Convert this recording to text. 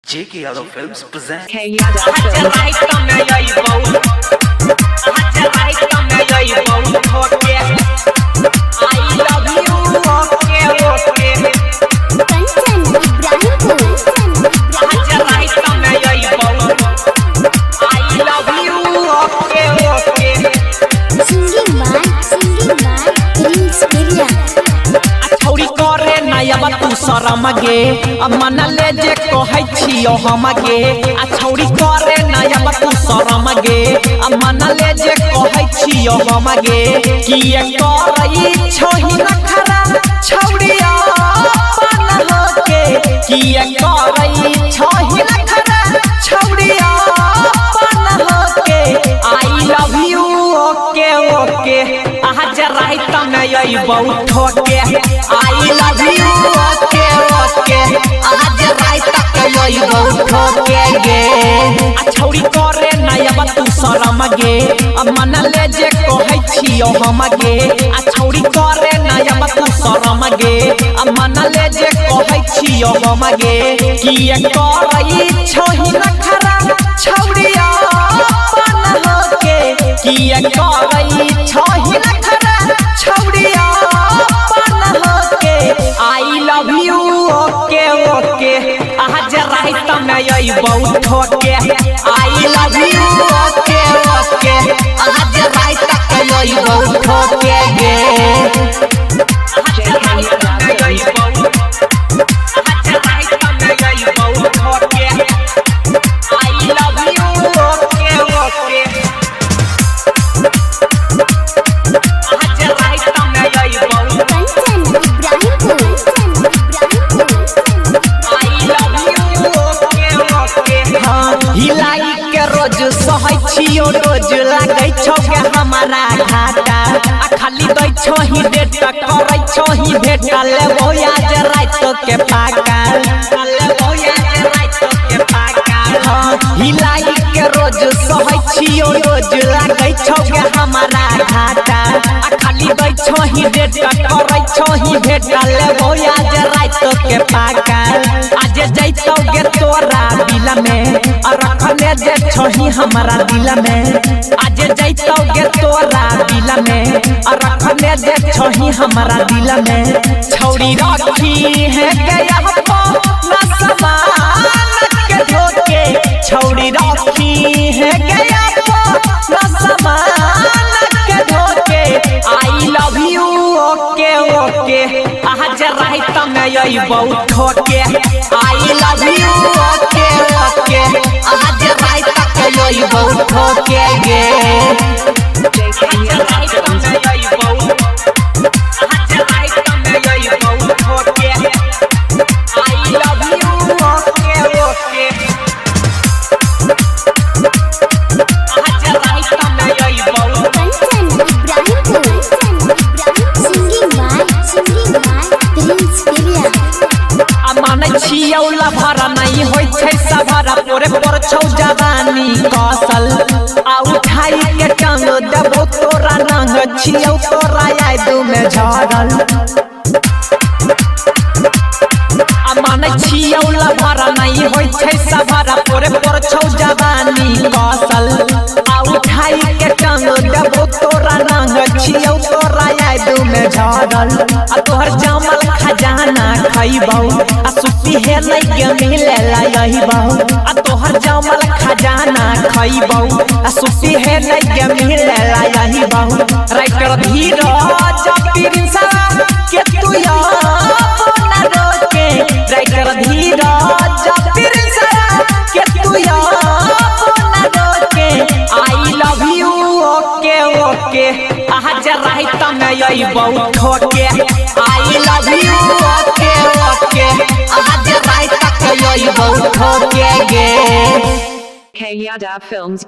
J.K. Yadav Films present. K Yadav Films. Kanchan Ibrahimpur. Singing by Prince Area. छौरी करे नयब तू शरम गे, आ मन ले जे कहै छियो हम गे। आ छौरी करे नयब तू शरम गे, आ मन ले जे कहै छियो हम गे। किए करई छही नखरा छौरी अपन होके, किए करई छही नखरा छौरी अपन होके। I love you okay okay, आज रात में अइबौ ठोके। I love you okay okay, आज रात के अइबौ ठोके गे। आ छौरी करे नयब तू शरम गे, आ मन ले जे कहै छियो हम गे। आ छौरी करे नयब तू शरम गे, आ मन ले जे कहै छियो हम गे। किए करई छही नखरा छौरी अपन होके, किए करई छही नखरा छौरी अपन होके। I love you okay okay, आज रात में अइबौ ठोके। I love you okay okay, आज रात के अइबौ ठोके गे। JK Yadav Films. Kanchan Ibrahimpur. हाँ, हिलाई के रोज सहै छियो, रोज लागै छौ गे हमारा घाटा। आ खाली दै छही डेट, करै छही भेट, लेबौ आज रात के पाका, लेबौ आज रात के पाका। हाँ, हिलाई के रोज सहै छियो, रोज लागै छौ गे हमारा घाटा। आ खाली दै छही डेट, करै छही भेट, लेबौ आज रात के पाका। आज जैतौ गे तोरा दिल में, आ रखने जे छही हमरा दिल में। आज जैतौ गे तोरा दिल में, आ रखने जे छही हमरा दिल में। छौरी रखी है गया न समान के धोके, छौरी रखी है गया न समान के धोके। I love you okay okay, आज रात में अइबौ ठोके। I love you okay okay, आज रात के अइबौ ठोके गे। JK Yadav Films. Kanchan Ibrahimpur. Singing by Prince Area. आ मानै छियौ लभरा नहीं होइ छै सभरा, पोरे पोर छौ जवानी कौशल। आ उठाई के टांग देबौ तोरा नंग, छियौ तोरा यादू में झरल। आ मानै छियौ लभरा नहीं होइ छै सभरा, पोरे पोर छौ जवानी कौशल। आ उठाई के टांग देबौ तोरा नंग, छियौ तोरा यादू में झरल। आ तोहर जमल खजाना खइबौ, आ सुती हे नै गे मिले लइबौ। आ तोहर जमल खजाना खइबौ, आ सुती हे नै गे मिले लइबौ। राइटर धीरज प्रिंस के तू अपना रोके, राइटर धीरज प्रिंस के तू अपना रोके। I love you okay okay, आज रात में अइबौ ठोके। I love you okay okay, आज रात के अइबौ ठोके गे। K Yadav Films.